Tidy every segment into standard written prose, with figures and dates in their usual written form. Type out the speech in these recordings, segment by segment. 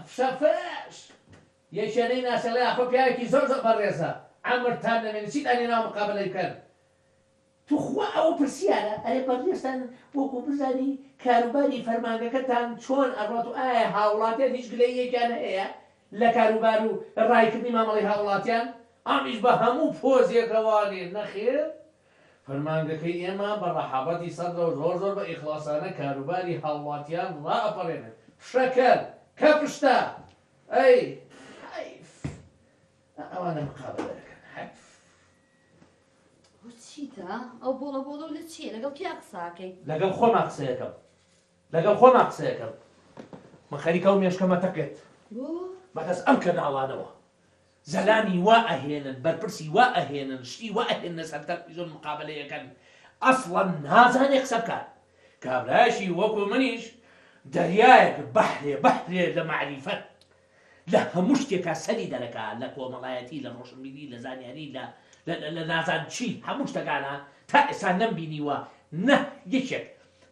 فشە فش یەکێ نەیناسێ ئەڵێ ئاخۆ پیاوێکی زۆر زۆر بەڕێزە عەمرتان نەمێنێ چیتان هێناوە مقابەلەی بکەن توخوا ئەوە پرسیارە؟ ئەرێ بەڕێزتان وەکو بزانی کاروباری فەرمانگەکەتان چۆن ئەڕوات و ئایا هاوڵاتیان هیچ گلەییەکیان هەیە لە کاروبار و ڕایکردنی مامەڵەی هاوڵاتیان؟ ئەمیش بە هەموو پۆزێکەوە ئەڵێ نەخێر فەرمانگەکەی ئێمە بە ڕەحابەتی سەدرەوە زۆر زۆر بە ئیخڵاسانە کاروباری هاوڵاتیان ڕائەپەڕێنن فشەکەر کەپشتە ئەی حەیف ئەوانە مقابەلە دەکەن حەیف. ئەوە چیتە؟ ئەو بۆڵە بۆڵە و لە چییە؟ لەگەڵ کێ قسە ئەکەی؟ لەگەڵ خۆما قسەیەکەم لەگەڵ خۆما قسەیەکەم من خەریکە ئەو مێشکەمە تەقێت بۆ؟ بەدەست ئەم کەناڵانەوە زەلامی وا ئەهێنن بەرپرسی وا ئەهێنن شتی وا ئەهێننە سەر تەلەفیزۆن مقابەلەیەکەن ئەسڵەن نازانێ قسە بکات کابرایەکی وەکو منیش دەریایەک بەحرێ بەحرێ لە مەعریفەت لە هەموو شتێکا سەری دەرەکا لە کۆمەڵایەتی لە ڕۆشنبیری لە زانیاری لە لە نازان چی هەموو شتەکانا تا ئێستا نەمبینیوە نە یەکێک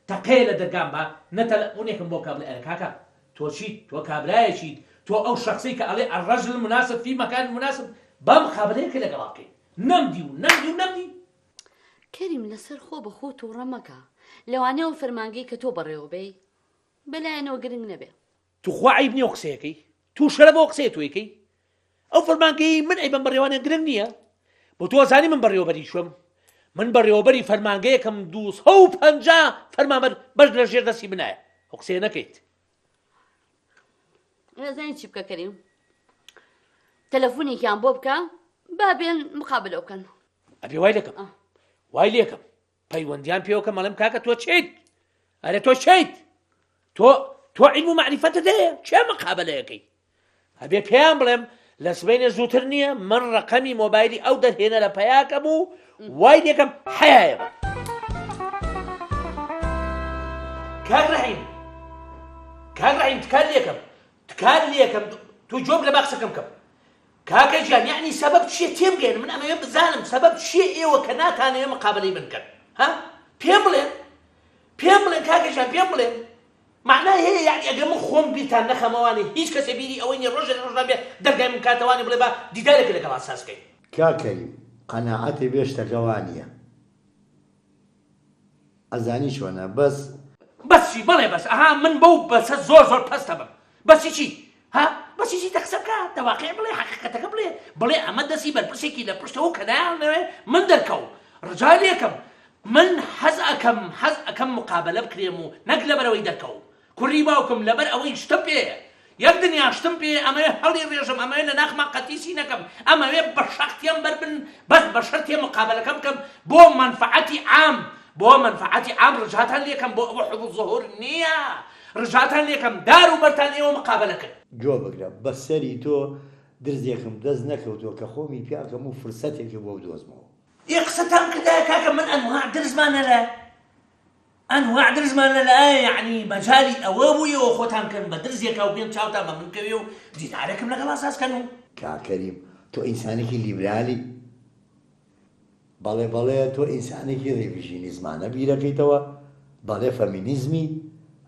تەقەیە لە دەرگام با نە تەلەفونێکم بۆ بکا بڵێ ئەرێ کاکە تۆ چیت تۆ کابرایەکیت تۆ ئەو شەخسەی کە ئەڵێ الرجل المناسب فی مکان المناسب با مقابەلەیەکە لەگەڵا بکەین نەمدی و نەمدی و نەمدی. کەریم لەسەر خۆ بە خۆ توڕە مەکە لەوانەیە ئەو فەرمانگەی کە تۆ بەڕێوە بەی بەلایەنەوە گرنگ نەبێ. توخوا عەیب نیە ئەو قسەیەکەی تو شەرەف ئەو قسەیە تۆ ئەیکەی ئەو فەرمانگەیەی من ئەیبەم بەڕێوانیان گرنگ نییە بۆ تۆ ئەزانی من بەڕێوەبەری کوێم من بەڕێوەبەری فەرمانگەیەکم 250 فەرمانبەر بەش لە ژێر دەستی منایە ئەو قسەیە نەکەیت ئەزانی چی بکە کەریم تەلەفۆنێکیان بۆ بکە با بێن مقابلە بکەن ئەبێ وای لەکەم وای لێکەم پەیوەندیان پێوە کەم ئەڵێم کاکە تۆ چیت ئەرێ تۆ چیت تۆ تۆ عیلم و مەعریفەتت هەیە کێ مقابەلەیەکەی ئەبێ پێیان بڵێم لە سبەینێ زووتر نییە من ڕقەمی مۆبایلی ئەو دەرهێنەرە پەیاکەم و وای لێکەم حەیایە بم کاک ڕەحیم کاک ڕەحیم تکات لێکەم تکات لێکەم تۆ گوێم لە با قسەکەم کەم کاکە گیان یەعنی سەبەب چیە تێمگەیەنە من ئەمەوێ بزانم سەبەب چیە ئێوە کە ناتانەوێ مقابەلەی من بکەن ها پێم بڵێن پێم بڵێن کاکە گیان پێم بڵێن معنای هەیە یعنی ئەگەر من خۆم بیرتان نەخەمەوانی هیچ کەسێ بیری ئەوەی نیە ڕۆژێ لە ڕۆژان بێ دەرگای من بکاتەوانی بڵێ با دیدارێک لەگەڵا ساز کەین. کاک کەریم قەناعەتێ بێ شتەکە وانیە ئەزانی چۆنە بەس. بەس چی بەڵێ بەس ئەها من بەو بەسە زۆر زۆر پەست ئەبم بەسی چی ها بەسی چی دە قسە بکە دە واقیع بڵێ حەقیقەتەکە بڵێ بڵێ ئەمە دەستی بەرپرسێکی لە پشتەوە کە نایانەوێ من دەرکەوم ڕجا لێکەم من حەز ئەکەم حەز ئەکەم مقابەلە بکرێم و نەک لەبەرئەوەی دەرکەوم کوڕی باوکم لەبەر ئەوەی شتم پێیە یەک دنیا شتم پێیە ئەمەوێ هەڵی ڕێژم ئەمەوێ لە ناخما قەتیسی نەکەم ئەمەوێ بە شەق تێم بەر بن بەس بە شەرتێ مقابەلەکە بکەم بۆ مەنفەعەتی عام بۆ مەنفەعەتی عام ڕجاتان لێکەم بۆ ئەوە حب الظهور نییە ڕجاتان لێکەم دار و بەرتان ئێوە مقابەلە کەن. گوێ بگرە بەسەری تۆ درزێکم دەست نەکەوتووە کە خۆمی پیاکەم و فرسەتێکە بۆ بدۆزمەوە. ئێ قسەتان کردایە کاکە من ئەنواع درزمان نەلایە ئەنواع درزمان لەلایە یەعنی مەجالی ئەوە بوو ئێوە خۆتان کەن بە درزێکا و بێن چاوتان بە من بکەوێ و دیدارێکم لەگەڵا ساز کەن و. کاک کەریم تۆ ئینسانێکی لیبرالی بەڵێ بەڵێ تۆ ئینسانێکی ڕیڤیژینیزمانە بیرەکەیتەوە بەڵێ فەمینیزمی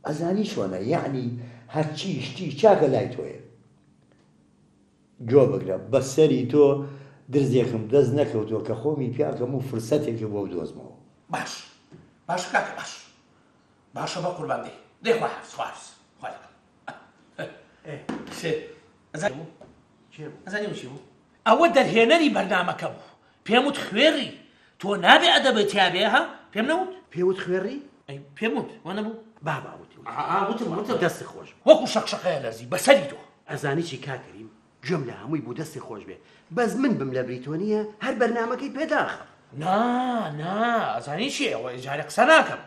ئەزانی چۆنە یەعنی هەرچی شتی چاکە لای تۆیە گوێ بگرە بەسەری تۆ درزێکم دەست نەکەوتووە کە خۆمی پیاکەم و فرسەتێکە بۆ بدۆزمەوە. باش باشە کاکە باش باشە بە قوربان دەی دەی خواحافز خواحافز خوا لەگەڵ ئەزانی بوو ئەزانی بوو چی بوو ئەوە دەرهێنەری بەرنامەکە بوو پێم وت خوێڕی تۆ نابێ ئەدەبت تیابێ ها پێم نەوت پێوت خوێڕی ئەی پێم وت وا نەبوو بابا وتی وتم وتم دەستی خۆش وەکو شەقشەقەیە لەرزی بەسەری تۆ ئەزانی چی کاک کەریم گوێم لە هەمووی بوو دەستی خۆش بێ بەس من بم لە بری تۆ نییە هەر بەرنامەکەی پێ داخەم. نا نا ئەزانی چی ئەوە ئیجارێ قسە ناکەم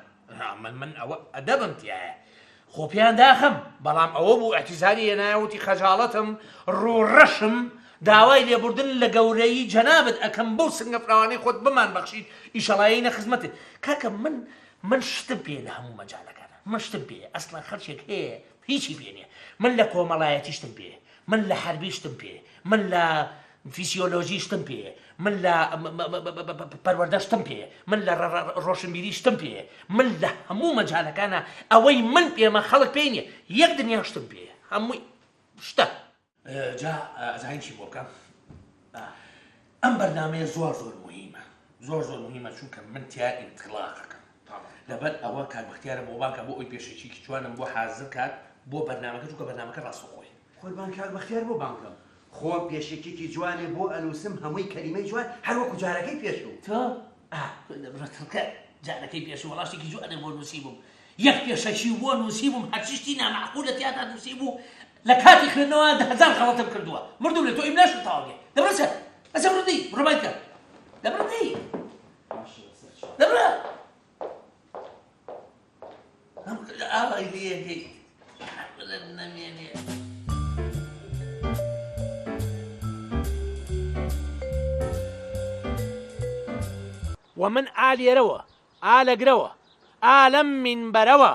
من من ئەوە ئەدەبم تیایە خۆ پێیان داخەم بەڵام ئەوە بوو ئیعتیزاری هێنایە وتی خەجاڵەتم ڕووڕەشم داوای لێبوردن لە گەورەیی جەنابت ئەکەم بەو سنگە فراوانەی خۆت بمان بەخشیت ئیشەڵا یەینە خزمەتت کاکە من من شتم پێ لە هەموو مەجالەکانە من شتم پێ ئەسڵەن خەڵکێک هەیە هیچی پێ نیە من لە کۆمەڵایەتی شتم پێ من لە حەربی شتم پێ من لە فیسیۆلۆژی شتم پێ من لە پەروەردە شتم پێ من لە ڕۆشنبیری شتم پێ من لە هەموو مەجالەکانە ئەوەی من پێمە خەڵک پێی نیە یەک دنیا شتم پێ هەمووی. شتە. جا ئەزانی چی بۆ بکەم؟ ئەم بەرنامەیە زۆر زۆر موهیمە زۆر زۆر موهیمە چونکە من تیا ئینتڵاقەکەم لەبەر ئەوە کاک بەختیارم بۆ بانکە بۆ ئەوی پێشەکیکی جوانم بۆ حازر کات بۆ بەرنامەکە چونکە بەرنامەکە ڕاستەوخۆیە. قوربان کاک بەختیار بۆ بانکەم خۆم پێشەکیکی جوانێ بۆ ئەنوسم هەمووی کەلیمەی جوان هەر وەکو جارەکەی پێشوو. تۆ ئا دەبڕە تڕکە جارەکەی پێشوو وەڵا شتێکی جوانم بۆ نووسیبووم یەک پێشەکی بۆ نووسیبووم هەرچی شتی نامەعقولە تیادا نووسیبوو لە کاتی خوێندنەوە 10,000 غەڵەتم کردووە مردوم لێ تۆ ئیملاشت تەواو نییە دەبڕە سەر ئەسە بڕە دەی بڕە بای کە دەبڕە دەی دەبڕە ئاوای لێ نەمێنێ. وە من ئا لێرەوە ئا لە گرەوە ئا لەم مینبەرەوە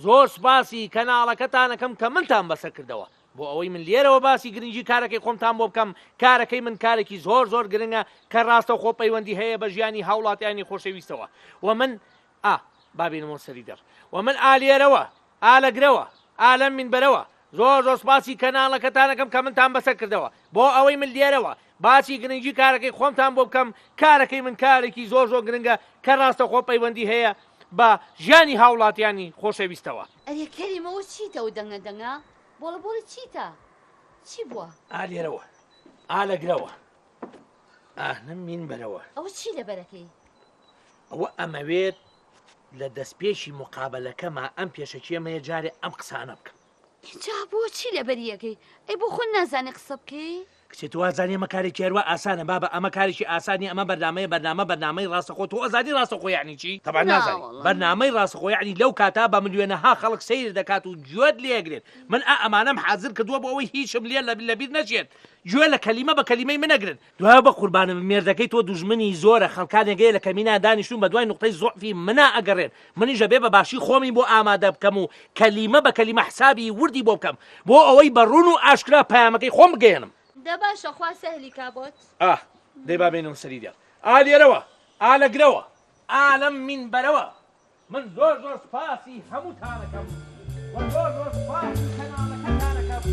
زۆر سوپاسی کەناڵەکەتان ئەکەم کە منتان بەسەر کردەوە بۆ ئەوەی من لێرەوە باسی گرنگی کارەکەی خۆمتان بۆ بکەم کارەکەی من کارێکی زۆر زۆر گرنگە کە ڕاستەوخۆ پەیوەندی هەیە بە ژیانی هاوڵاتیانی خۆشەویستەوە وە من ئا با بینمەوە سەری دەڕ وە من ئا لێرەوە ئا لە گرەوە ئا لەم مینبەرەوە زۆر زۆر سوپاسی کەناڵەکەتان ئەکەم کە منتان بەسەر کردەوە بۆ ئەوەی من لێرەوە باسی گرنگی کارەکەی خۆمتان بۆ بکەم کارەکەی من کارێکی زۆر زۆر گرنگە کە ڕاستەوخۆ پەیوەندی هەیە بە ژیانی هاوڵاتیانی خۆشەویستەوە. ئەرێ کەریم ئەوە چیتە ئەو دەنگە دەنگە بۆڵە بۆڵی چیتە چی بووە؟ ئا لێرەوە ئا لە گرەوە ئا لەم مینبەرەوە. ئەوە چی لەبەرەکەی؟ ئەوە ئەمەوێت لە دەستپێکی موقابەلەکەما ئەم پێشەکیەمەیە جارێ ئەم قسانە بکەم. جا بۆچی لەبەری ئەکەی؟ ئەی بۆ خۆت نازانی قسە بکەی؟ کچێ تۆ وازانی ئەمە کارێکی هەروا ئاسانە بابە ئەمە کارێکی ئاسان نیە ئەمە بەرنامەیە بەرنامە بەرنامەی ڕاستەخۆ تۆ ئەزانی ڕاستەخۆ یەعنی چی؟ تەبعەن نا نازانی وەڵا. بەرنامەی ڕاستەخۆ یەعنی لەو کاتە بە ملیۆنەها خەڵک سەیر دەکات و گوێت لێ ئەگرێت من ئا ئەمانەم حازر کردووە بۆ ئەوەی هیچم لێ لەبیر نەچێت گوێ لە کەلیمە بە کەلیمەی من ئەگرن دوایە بەقوربانم مێردەکەی تۆ دوژمنی زۆرە خەڵکانێک هەیە لە کەمینا دانیشتوون بەدوای نوقتەی زوعفی منا ئەگەڕێن منیش ئەبێ بە باشی خۆمی بۆ ئامادە بکەم و کەلیمە بە کەلیمە حسابی وردی بۆ بکەم بۆ ئەوەی بە ڕوون و ئاشکرا پەیامەکەی خۆم بگەیەنم. دە باشە خوا سەهلی کا بۆت. ئاه دەی با بێینەوە سەری دێڕ. ئا لێرەوە، ئا لە گرەوە، ئا لەم مینبەرەوە من زۆر زۆر سوپاسی هەمووتان ئەکەم و زۆر زۆر سوپاسی کەناڵەکەتان ئەکەم.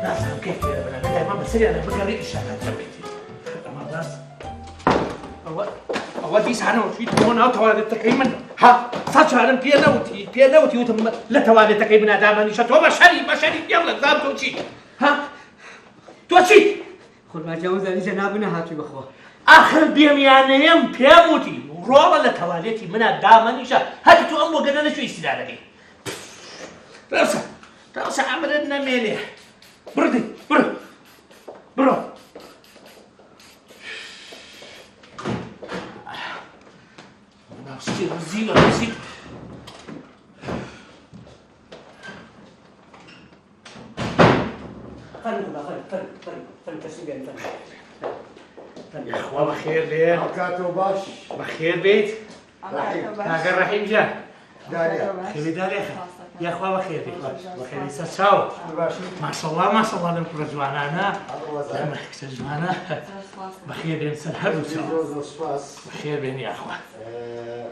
نازانم کەی فێرە بن ئەگەر دایمە بەسەریانە بگەڕێ ئیشاکات دەبێت ئەمە ڕاست ئەوە ئەوە دیسانەوە چوویت بۆ ناو تەوالێتەکەی من ها سا چارم پێ نەوتی پێ نەوتی وتم لە تەوالێتەکەی منا دامەنیشە تۆ بەشەری بەشەری پێم لە زام تۆ چی ها تۆ چی قوربان گیان وەزانی جەناب نەهاتووی بەخوا. ئاخر بێمیانەیەم پێم وتی ڕۆڵە لە تەوالێتی منا دامەنیشە هەتی تۆ ئەم بۆگەنە لە کوێ ئیستیرادەکەی ڕەوسە ڕەوسە عەمرت نەمێنێ بڕ دەی بڕ بڕۆ ناوستی ڕزیلە ڕزیل یاخوا بەخێر بێ کاتەوە باش بەخێر بیت کاکە ڕەحیم گیان خێری دارێ یاخوا بەخێر بێ بەخێری سەر چاو ماشەڵڵا ماشەڵڵا لەم کوڕە جوانانە لەم کچە جوانە بەخێر بێن سەر هەردوو چاو بەخێر بێن یاخوا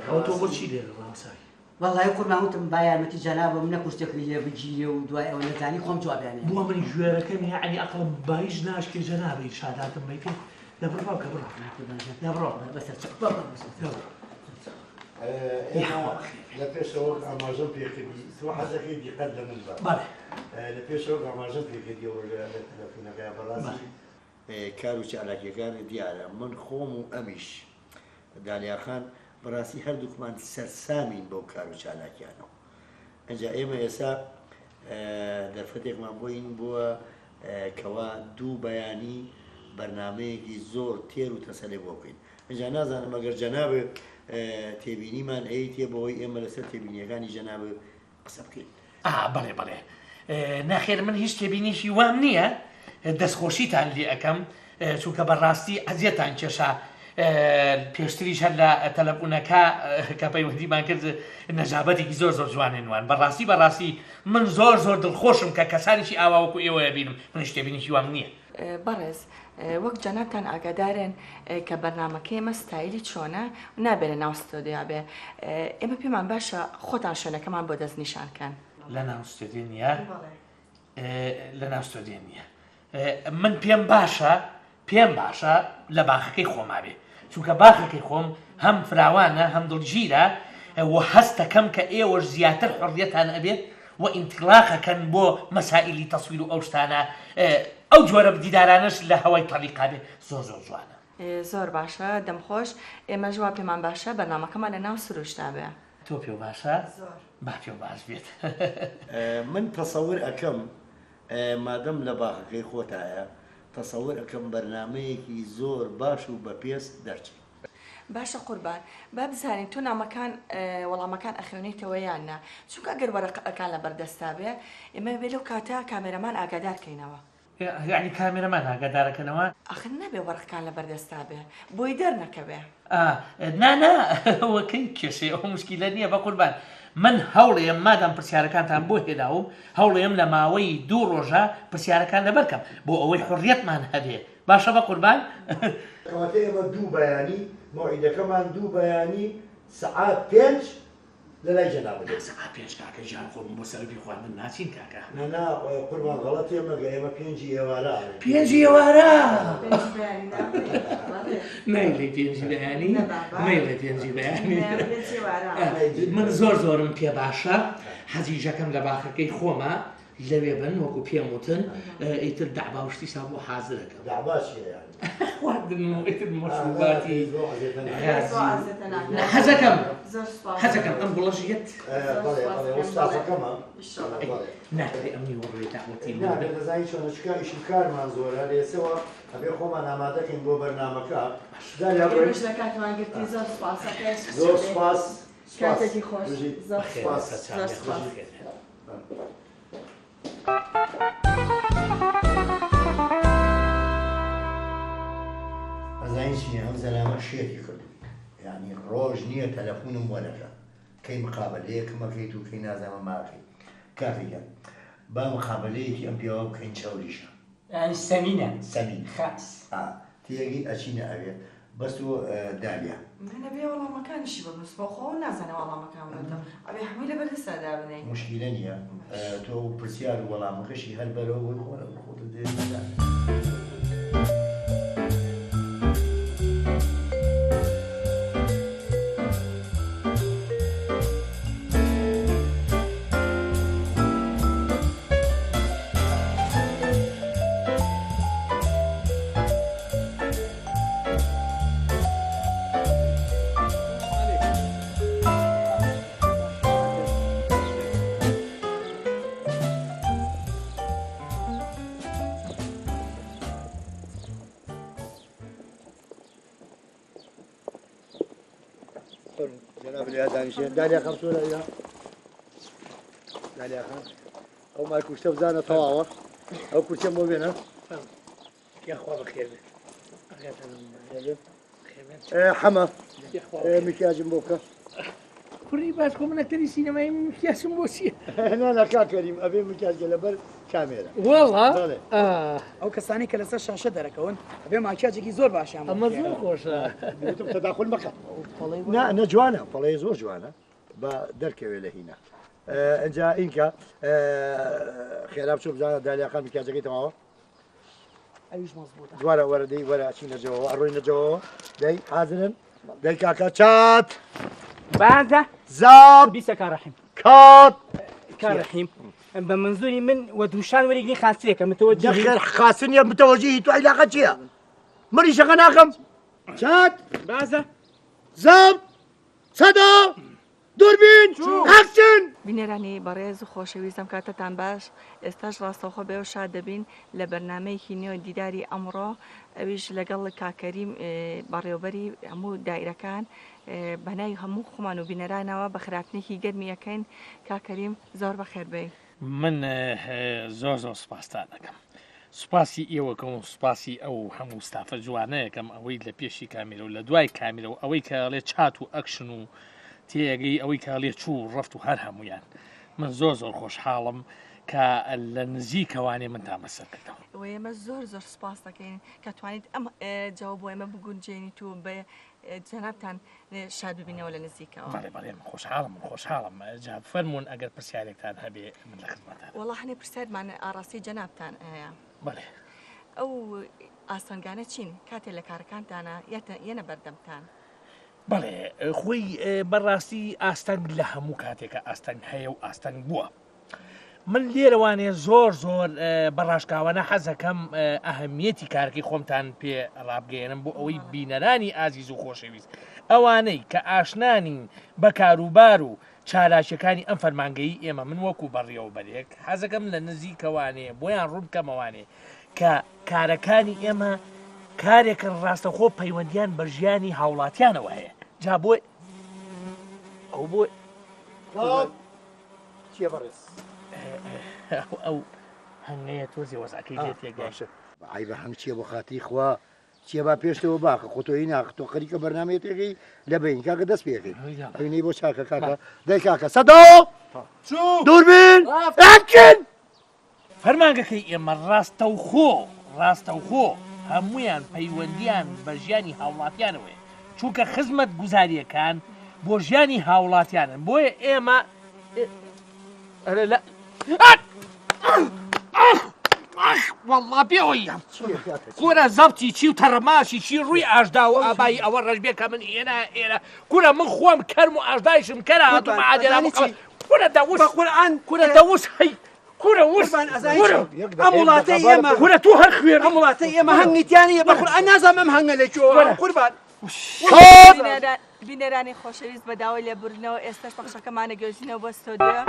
ئەوە تۆ بۆچی لێرە ڕاوەساوی وەڵایی قوربان وتم با یارمەتی جەنابم نەکو شتێکی لێ بگیرێ و دوای ئەوە نەزانی خۆم جوابیان بۆ من گوێرەکەم یەعنی ئەقڵم بایش ناشکێ جەنابی ئیرشاداتم بەیتێ دە بڕۆ کە بڕۆ دە بڕۆ بەسەر چاو دە بڕۆ ئێمە لە پێشەوە ئاماژەم پێکردی تۆ حەزەکەی دیقەت لە من بە بەڵێ لە پێشەوە ئاماژەم پێکردی ئەو ڕۆژە لە تەلەفونەکە بەڕاستی کار و چالاکیەکانت دیارە من خۆم و ئەمیش دالیا خان بەڕاستی هەردووکمان سەرسامین بەو کار و چالاکیانەوە ئەجا ئێمە ئێسا دەرفەتێکمان بۆ این بووە کەوا دوو بەیانی بەرنمەیەکی زۆر تێر و تەسەلێ بۆ بکەین ئەجا نازانم ئەگەر جەنابێ تێبینیمان ئەیتێ بەوەی ئێمە لەسەر تێبینیەکانی جەنابێ قسە بکەین. ئا بەڵێ بەڵێ ناخێر من هیچ تێبینیکی وام نییە دەستخۆشیتان لێ ئەکەم چونکە بەڕاستی ئەزیەتان کێشا. پێشتریش هەر لە تەلەفونەکە کە پەیوەندیمان کرد نەجابەتێکی زۆر زۆر جوانێ نوان بەڕاستی بەڕاستی من زۆر زۆر دڵخۆشم کە کەسانێکی ئاوا وەکو ئێوە ئەبینم منیش تێبینێکی وام نییە. بەڕێز وەک جەنابتان ئاگادارن کە بەرنامەکەی ئێمە ستایلی چۆنە و نابێ لە ناو ستۆدیۆ بێ ئێمە پێمان باشە خۆتان شوێنەکەمان بۆ دەستنیشان کەن. لە ناو ستۆدیۆ نییە؟ لە ناو ستۆدیۆ نییە. من پێم باشە پێم باشە لە باخەکەی خۆما بێ چونکە باخەکەی خۆم هەم فراوانە هەم دڵگیرە و هەستەکەم کە ئێوەش زیاتر حڕیەتان ئەبێت و ئینتیڵاقەکەن بۆ مەسائیلی تەسویر و ئەو شتانە ئەو جۆرە دیدارانەش لە هەوای تەڵیقا بێ زۆر زۆر جوانە. زۆر باشە دەم خۆش ئێمەش وا پێمان باشە بەرنامەکەمان لە ناو سروشتا بێ. تۆ پێو باشە؟ زۆر. با پێو باش بێت. من تەسەور ئەکەم مادەم لە باخەکەی خۆتایە تەسەور ئەکەم بەرنامەیەکی زۆر باش و بەپێز دەرچێ. باشە قوربان با بزانین تۆ نامەکان وەڵامەکان ئەخوێنیتەوە یان نا چونکە ئەگەر وەرەقەکان لەبەر دەستا بێ ئێمە بێ لەو کاتە کامێرەمان ئاگادار کەینەوە. یەعنی کامێرەمان ئاگادارەکەنەوە؟ ئاخر نابێ وەرەقەکان لەبەر دەستا بێ بۆی دەرنەکەوێ. ئا نا نا ئەوە کەی کێشەیە ئەوە موشکیلە نییە بەقوربان من هەوڵێم مادام پرسیارەکانتان بۆ هێناوم هەوڵێم لە ماوەی دوو ڕۆژە پرسیارەکان لەبەرکەم بۆ ئەوەی حوڕیەتمان هەبێ باشە بەقوربان. کەواتە ئێمە دوو بەیانی مەوعیدەکەمان دوو بەیانی سەعات پێنج لە لای جەنابت دەبین. سەعات پێنج کاکە گیان خۆ بۆ سەرفی خواردن ناچین کاکە. نا نا قوربان غەڵەتێ مەگە ئێمە پێنجی ئێوارە ئەڵێین. پێنجی ئێوارە نایڵێ پێنجی بەیانی نایڵێ پێنجی بەیانی من زۆر زۆرم پێ باشە حەزیژەکەم لە باخەکەی خۆمە لەوێ بن وەکو پێم وتن ئیتر دەعبا و شتی سا بۆ حازرەکەم. دەعبا چیە یانی؟ خواردن و ئیتر مەشروباتی غازی حەزەکەم حەزەکەم ئەم گوڵەش یەت. بەڵێ بەڵێ ئەوە ستافەکەمە. ناکرێ ئەم نیوەڕۆیە دەعوەتی من نا دەزانی چۆنە چونکە ئیش و کارمان زۆرە لێسەوە ئەبێ خۆمان ئامادەکەین بۆ بەرنامەکە. دالیا بڕۆین. ئێمەش لە کاتمان گرتی زۆر سوپاس. زۆر سوپاس. کاتێکی خۆش. زۆر سوپاس. زۆر سوپاس. ئەزانی چیە ئەم زەلامە شێتی کردوم یانی ڕۆژ نییە تەلەفونم بۆ نەکا کەی مقابەلەیەکم ئەکەیت و کەی نازانم ئەمە ئەکەی کاکە گیان با مقابەلەیەکی ئەم پیاوە بکەین چەوریشە. یانی سەمینە. سەمین. خاس. ئا تێگەی ئەچینە ئەوێ بەس تۆ دالیا. من ئەبێ وەڵامەکانیشی بنوسمەوە خۆ ئەو نازانێ وەڵامەکان بداتەوە ئەبێ هەمووی لەبەر دەستا دابنێی. موشکیلە نیە تۆ پرسیار و وەڵامەکەشی هەر بەرەوە بۆی خۆ خۆتت دێ. دالیا خان چۆنە دالیا خان ئەو مایکوشتە بزانە تەواوە ئەو کورسیەم بۆ بێنە یاخوا بەخێر بێت حەمە میکیاجم بۆ بکە کوڕی باش خۆ من ئەکتەری سینەمایی میکیاجم بۆ چییە نا نا کاک کەریم ئەبێ میکیاجگە لەبەر کامێرە وەڵا ئەو کەسانەی کە لەسەر شاشە دەرەکەون ئەبێ ماکیاجێکی زۆر باشیان ئەمە زۆر خۆشە وتم تەداخل مەکە نا نە جوانە پەڵەیە زۆر جوانە با دەرکەوێ لە هینا ئەجا ئینکە خێرا بچۆ بزانە دالیاخان میکیاجەکەی تەواوە ئەویش مەزبوطە دوارە وەرە دەی وەرە ئەچینە جەوەوە ئەڕۆینە جەوەوە دەی حازرن دەی کاکە چات بازە زاب بیسە کارەحیم کات کارەحیم بە منزوری من وە دووشان وەریگری خاسترێکە متەوەجهی نەخێر خاستر نییە متەوەجهی تو عیلاقە چییە منی شەقە ناکەم چات بازە زاب سەدا دوربین ئەکشن! بینەرانی بەڕێز و خۆشەویست ئەم کاتەتان باش ئێستاش ڕاستەوخۆ بەێوە شاد دەبین لە بەرنامەیەکی نوێ دیداری ئەمڕۆ ئەویش لەگەڵ کاک کەریم بەڕێوبەری هەموو دایرەکان بەناوی هەموو خۆمان و بینەرانەوە بە خراپنێکی گەرمی ئەکەین کاک کەریم زۆر بەخێر بێی. من زۆر زۆر سوپاستان ئەکەم. سوپاسی ئێوەکەم و سوپاسی ئەو هەموو ستافە جوانەیەکەم ئەوەی لە پێشی کامیرە و لە دوای کامیرە و ئەوەی کە ئەڵێ چات و ئەکشن و تێگەی ئەوەی کە ئەڵێ چوو و ڕەفت و هەر هەمویان من زۆر زۆر خۆشحاڵم کە لە نزیکەوانێ منتان بەسەر کردەوە. و ئێمە زۆر زۆر سوپاس دەکەین کە توانیت ئەم جەوە بۆ ئێمە بگونجێنیت و بە جەنابتان شاد ببینەوە لە نزیکەوە. بەڵێ بەڵێ من خۆشحاڵم من خۆشحاڵم جا فەرموون ئەگەر پرسیارێکتان هەبێ من لە خزمەتانم. وەڵا هەنێ پرسیارمان ئاڕاستەی جەنابتان هەیە. بەڵێ. ئەو ئاستەنگانە چین کاتێ لە کارەکانتانە یەنە بەردەمتان؟ بەڵێ خۆی بەڕاستی ئاستەنگ لە هەموو کاتێکە ئاستەنگ هەیە و ئاستەنگ بووە. من لێرەوانێ زۆر زۆر بە ڕاشکاوانە حەزەکەم ئەهمیەتی کارەکەی خۆمتان پێ ڕابگەیەنم بۆ ئەوەی بینەرانی ئازیز و خۆشەویست ئەوانەی کە ئاشنانین بە کاروبار و چالاکیەکانی ئەم فەرمانگەی ئێمە من وەکو بەڕێوەبەرێک حەزەکەم لە نزیکەوانێ بۆیان ڕوون کەمەوانێ کە کارەکانی ئێمە کارێکن ڕاستەخۆ پەیوەندیان بە ژیانی هاوڵاتیانەوە هەیە جا بۆ ئەو بۆ چیە بەڕێز؟ ئەو هەنگەیە تۆزێ وەزعەکەی لێ تێگەی. عەیبە هەنگ چیە بۆ خاتری خوا چیە با پێشتەوە باخە خۆ تۆ هینا تۆ خەریکە بەرنامەیە تێگەی لە بەین کاکە دەست پێکەی ئەوینەی بۆ چاکە کاکە دەی کاکە سەدۆ دووربین ئەکشن فەرمانگەکەی ئێمە ڕاستەوخۆ ڕاستەوخۆ هەموویان پەیوەندیان بە ژیانی هاوڵاتیانەوەیە چونکە خزمەت گوزاریەکان بۆ ژیانی هاوڵاتیانن بۆیە ئێمە ئەرێ لە والله پێوەیە کورە زەبتی چی و تەڕەماشی چی ڕووی ئاژدا و ئابایی ئەوە ڕەش بێ کە من ئێرە ئێرە کورە من خۆم کەرم و ئاژدایشم کەرا هاتوومە ئادێرا کورە دەوس قورئان کورە دەوس هەی کورە وس کورە ئەم وڵاتەی ئێمە کورە تۆ هەر خوێن ئەم وڵاتەی ئێمە هەنگی تیا نییە بە قورئان نازانم ئەم هەنگە لە کوێوە قوربان بینەرانی خۆشەویست بە داوای لێبوردنەوە ئێستاش پەخشەکەمانە گوێزینەوە بۆ ستۆدیۆ.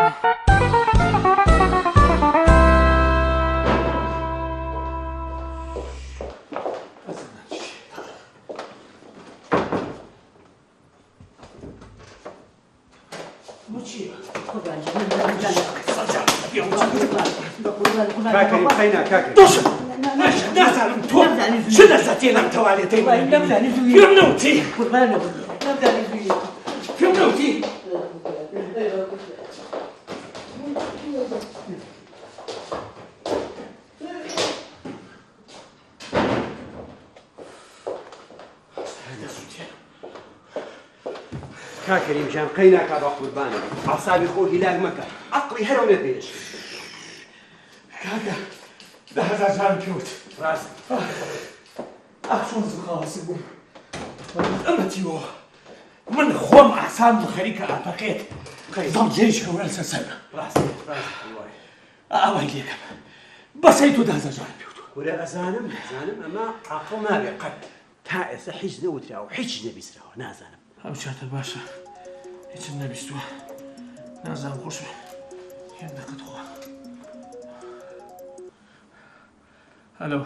نازانم تۆ چ لەزەتێ لەم تەوالێتەی پێم نەوتی پێم نەوتی کاک کەریم گیان قەی ناکا بە قوربانت عەسابی خۆ هیلاک مەکە عەقڵی هەر ئەونە پێش کاکە 10,000 جارم پێ وت ڕاست ئاخ چۆن زوو خاوەسک بووم ئەمە تیوە من خۆم ئاسان و خەریکە ئاپەقێت زەڵجێش گەورە لەسەر سەرمە ڕاست ڕاست ئاوای لێکەم بەسەی تۆ 10,000 جارم پێ وتوە کورە ئەزانم ئەزانم ئەمە عاقڵ نابێ قەت تا ئێستا هیچ نەوتراوە هیچ نەبیستراوە نازانم. ئەم چاتە باشە هیچم نەبیستووە نازانم خۆش یەک دەقە تخوا هەلۆ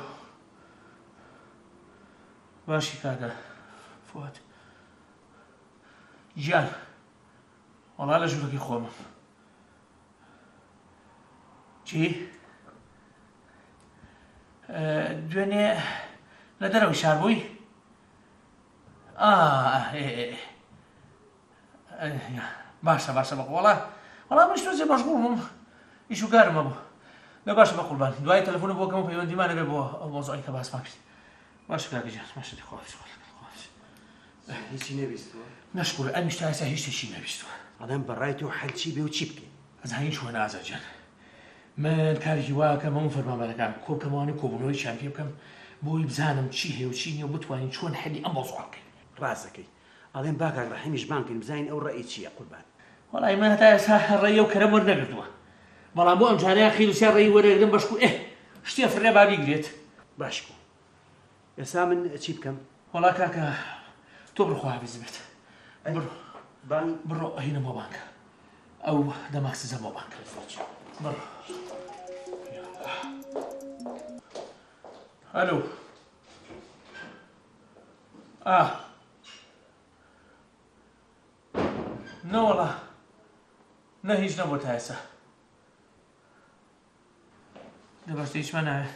باشی کاکە فواد گیان وەڵا لە ژوورەکەی خۆمم چی؟ دوێنێ لە دەرەوەی شار بووی؟ باشە باشە بە وەڵا وەڵا منیش تۆزێ مەشغوڵ بووم ئیش و کارم هەبوو لە باشە بە قوربان دوای تەلەفۆنە بۆ کەم پەیوەندیمان هەبێ بۆ ئەو مەوزوعەی کە باسمان کرد باشە کاکە گیان باشە خوا حافظ خوا حافظ هیچی نەبیستووە؟ نەشکورە ئەمیش تا ئێستا هیچ شتێکی نەبیستووە. ئەڵێم بەڕای تۆ حەل چی بێ و چی بکەین؟ ئەزانی چۆنە ئازاد گیان من کارێکی وا ئەکەم هەموو فەرمانبەرەکان کۆبکەمەوانەی کۆبوونەوەیەکیان پێ بکەم بۆی بزانم چی هەیە و چی نییە و بتوانین چۆن حەلی ئەم مەوزوعە بکەین. ڕاست دەکەی. ئەڵێم با کاک ڕەحیمیش بانگ کەین بزانین ئەو ڕەئی چییە قوربان. وەڵای من هەتا ئێستا ڕەئی ئەو کەرەم وەرنەگرتووە بەڵام بۆ ئەمجارەیان خیر و سیا ڕەئی وەرەگرم بەشکو ئێه شتێ فڕێ با بیگرێت. باش بوو. ئێستا من چی بکەم؟ وەڵا کاکە تۆ بڕۆ خواحافیزت بێت. بڕۆ بڕۆ ئەهینە بۆ بانک. ئەو دەماغ سزە بۆ بانک. بڕۆ. ئەلو. ئا. نەوەڵا نە هیچ نەبووە تا ئێستا. دە باشتە هیچمان ناوێ.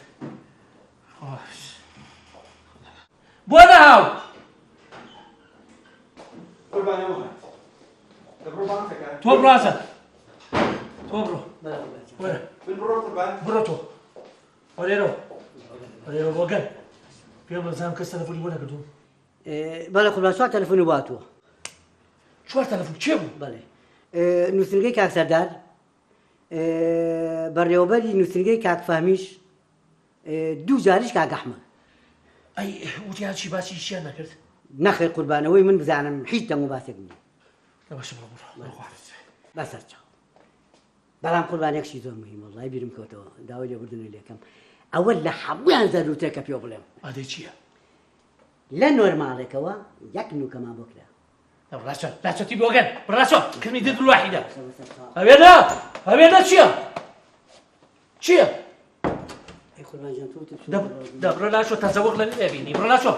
بۆ نەهاو تۆ بڕازە تۆ بڕۆ وەرە بڕۆ تۆ وەرێرەوە وەرێرەوە بۆ گەل پێم بزانم کەس تەلەفۆنی بۆ نەکردووم بەڵێ قوربان چوار تەلەفۆنی بۆ هاتووە. چوار تەلەفۆن کێ بوو؟ بەڵێ نووسنگەی کاک سەردار بەڕێوەبەری نووسنگەی کاک فەهمیش دوو جاریش کاک ئەحمەد. ئەی وتیان چی باسی چیان نەکرد؟ نەخێر قوربان ئەوەی من بزانم هیچ دەنگ و باسێک نییە. باشە بڕۆ بڕۆ بڕۆ خواحافیز. بەسەرچاو. بەڵام قوربان یەک شتی زۆر مهمە وەڵڵاهی بیرم کەوتەوە داوای لێبوردنت لێکەم ئەوە لە هەموویان زەروورترە کە پێو بڵێم. ئادەی چییە؟ لە نۆرماڵێکەوە یەک نوکەمان بۆ کرا. ڕاچۆ لاچۆ تی بۆگەن ڕاچۆ کرمی دد الواحدە ئەوێ نا ئەوێ نا چییە چییە دە بڕۆ لاچۆ تەزەوق لە نەبینی بڕۆ لاچۆ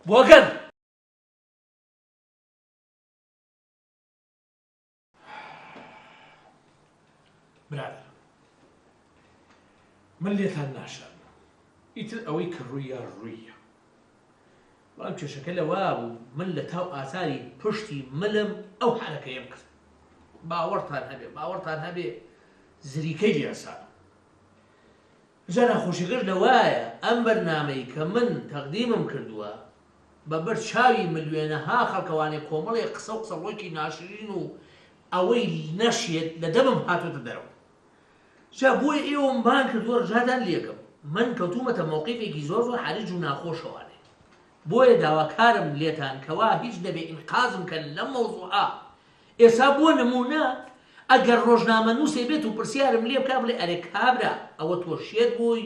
بۆگەن برادەر من لێتان ناشارمەوە ئیتر ئەوەی کە ڕوویە ڕوویە بەڵام کێشەکە لەوە بوو من لە تاو ئازاری پشتی ملم ئەو حرەکەیەم کرد باوەڕتان هەبێ باوەڕتان هەبێ زریکەی لێسان جا ناخۆشیەکەش لەوایە ئەم بەرنامەی کە من تەقدیمم کردووە بە بەر چاوی ملیۆنەها خەڵکەوانێ کۆمەڵێ قسە و قسەڵۆکی ناشرین و ئەوەی نەشێت لە دەمم هاتۆتە دەرەوە جا بۆیە ئێوەم بانگ کردووە ڕجاتان لێکەم من کەوتوومەتە مەوقیفێکی زۆر زۆر حەرج و ناخۆشەوانێ بۆیە داواکارم لێتان کەوا هیچ نەبێ ئینقازم کەن لەم مەوزوعە ئێستا بۆ نموونە ئەگەر ڕۆژنامەنووسێ بێت و پرسیارم لێ بکا بڵێ ئەرێ کابرا ئەوە تۆ شێت بووی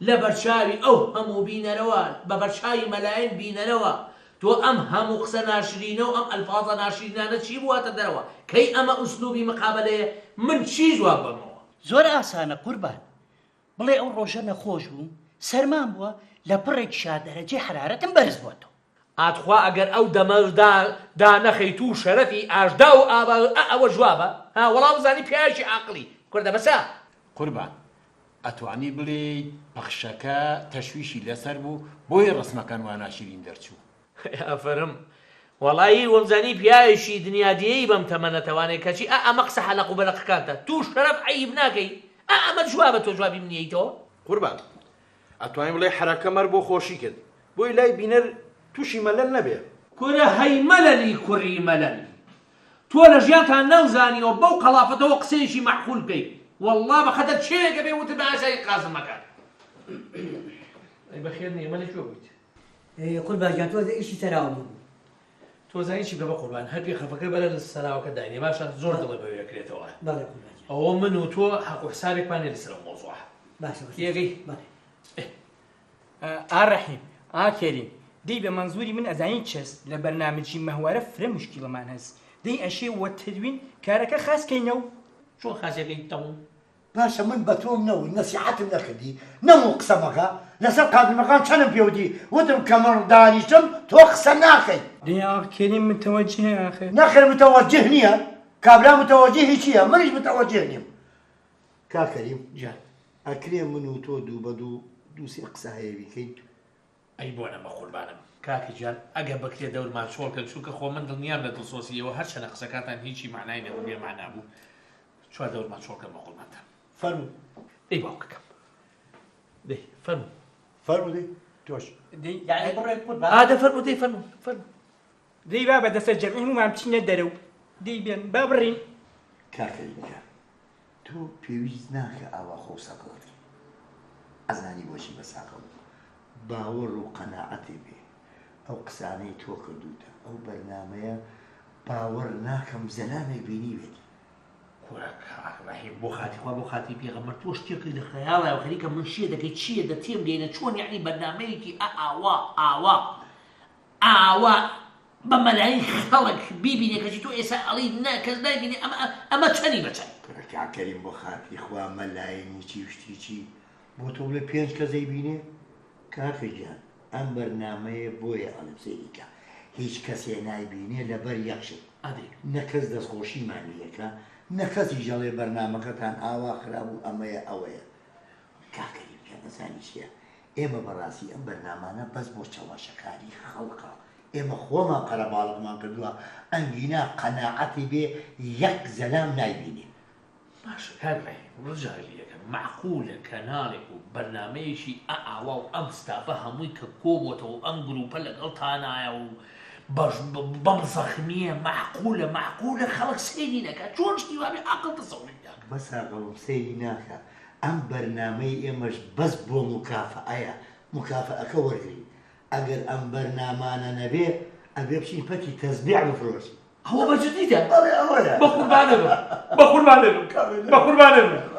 لە بەرچاوی ئەو هەموو بینەرەوە بە بەرچاوی مەلایەن بینەرەوە تۆ ئەم هەموو قسە ناشرینە و ئەم ئەلفازە ناشرینانە چی بوو هاتە دەرەوە کەی ئەمە ئوسلوبی مقابەلەیە من چی جواب بەمەوە؟ زۆر ئاسانە قوربان بڵێ ئەو ڕۆژە نەخۆش بووم سەرمام بووە لە پڕێکیشا دەرەجەی حەرارەتم بەرز بۆتەوە. ئاتخوا ئەگەر ئەو دەمە دا دانەخەی توو شەرەفی ئاژدا و ئابا ئە ئەوە جوابە ها وەڵا وزانی پیاوێکی عاقڵی کوردە بەسە. قوربان ئەتوانی بڵێیت پەخشەکە تەشویشی لەسەر بوو بۆیە ڕەسمەکان وا ناشیرین دەرچوو. ئافەرم وەڵایی وەمزانی پیاوێکی دنیا دێی بەم تەمەنە تەوانێ کەچی ئا ئەمە قسە حەلەق و بەلەقەکانتە توو شەرەف عەیب ناکەی ئا ئەمە جوابە تۆ جوابی منیەیتەوە. قوربان ئەتوانی بڵێی حەرەکەم هەر بۆ خۆشی کرد بۆی لای بینەر توشی مەلەل نەبێ. کورە هەی مەلەلی کوڕی مەلەل تۆ لە ژیانتا نەوزانیوە بەو قەڵافەتەوە قسەیەکی مەعقول بکەی وەڵڵا بە خەتەر چێوێک ئەبێ وتت بە ئاسایی قازم مەکە. ئەی بەخێر نیە مەلە کوێ بوویت؟ قوربان گیان تۆزێ ئیشی سەراوەم هەبوو. تۆ زانی چی بکە بەقوربان هەر پێخەفەکە بەرە لە سەراوەکە داینێ باشە زۆر دڵێ بەوێ ئەکرێتەوە. بەڵێ قوربان گیان. ئەوە من و تۆ حەق و حسابێکمان نیە لەسەر ئەو مەوزوعە. باشە بەسەر تێگەی؟ بەڵێ. ئا ڕەحیم ئا کەریم دەی بە مەنزوری من ئەزانی چەس لە بەرنامجی مەهوارە فرە موشکیلەمان هەس دەی ئەشێ وە تدوین کارەکە خاس کەینەو. چۆن خاسەکەی تەو؟ باشە من بە تۆم نەوت نەسیحەتم نەکردی نەموت قسە مەکە لەسەر قادرمەقام چەنم پێ وتی وتم کە من دانیشتم تۆ قسە ناکەی. دەی ئاخ کەریم متەوەجهە ئاخر. نەخێر متەوەجه نییە کابرا متەوەجهی چییە منیش متەوەجه نیم. کاک کەریم گیان ئەکرێ من و تۆ دوو بە دوو دوو سێ قسە هەیە بیکەین؟ ئەی بۆ نەمە قوربانم کاکە گیان ئەگە بکرێ دەورمان چۆڵ کەن چونکە خۆ من دڵنیام لە دڵسۆزی ئێوە هەرچەنە قسەکانتان هیچی مەعنای نەبوو بێ مەعنا بوو چوار دەورمان چۆڵ کەن بە قوربانتان. فەرموو. دەی باوکەکەم دەی فەرموو. فەرموو دەی تۆش. دەی یانی بڕێ قوربان. ئا دە فەرموو دەی فەرموو فەرموو. دەی بابە دەسە جەمعی هەموومان بچینە دەرەو دەی بێن با بڕین. کاک کەریم گیان تۆ پێویست ناکا ئاوا خۆو سەقڵت کەی ئەزانی بۆچی بە ساقڵ باوەڕ و قەناعەتێ بێ ئەو قسانەی تۆ کردوتە ئەو بەرنامەیە باوەڕ ناکەم زەلامێک بینیبێتی. کورە کاک ڕەحیم بۆ خاتری خوا بۆ خاتری پێغەمبەر تۆ شتێکت لە خەیاڵایە و خەریکە من شێت دەکەی چییە دە تێم گەینە چۆن یەعنی بەرنامەیەکی ئا ئاوا ئاوا ئاوا بە مەلایین خەڵک بیبینێ کەچی تۆ ئێستا ئەڵێی نا کەس نایبینێ ئەمە ئەمە چەنی بە چەند. کورە کاک کەریم بۆ خاتری خوا مەلایینی چی و شتی چی بۆ تۆ بڵێ پێنج کەس ئەیبینێ کاکە گیان ئەم بەرنامەیە بۆیە ئەڵێم سەیری کە هیچ کەسێ نایبینێ لەبەر یەک شت ئەدی. نە کەس دەستخۆشیمان لێکا نە کەسیش ئەڵێ بەرنامەکەتان ئاوا خراپ بوو ئەمەیە ئەوەیە کاک کەریم گیان ئەزانی چیە؟ ئێمە بەڕاستی ئەم بەرنامانە بەس بۆ چەواشەکاری خەڵکە ئێمە خۆمان قەرەباڵغمان کردووە ئەنگینا قەناعەتی بێ یەک زەلام نایبینێ. باشە کاک ڕەحیم ڕجای لێکەم مەعقولە کەناڵێک و بەرنامەیەکی ئە ئاوا و ئەم ستافە هەمووی کە کۆبۆتەوە و ئەم گروپە لەگەڵتانایە و بەش بەم زەخمیە مەعقولە مەعقولە خەڵک سەیری نەکا چۆن شتی وابێ ئاقڵ تەسەوری ناکا. بەس ئاقڵم سەیری ناکا ئەم بەرنامەی ئێمەش بەس بۆ موکافەئەیە موکافەئەکە وەرگرین ئەگەر ئەم بەرنامانە نەبێ ئەبێ بچین پەتی تەزبیع بفرۆشین. ئەوە بە جدیتە؟ بەڵێ ئەوەیە. بە قوربانە بم بە قوربانە بم بە قوربانە بم.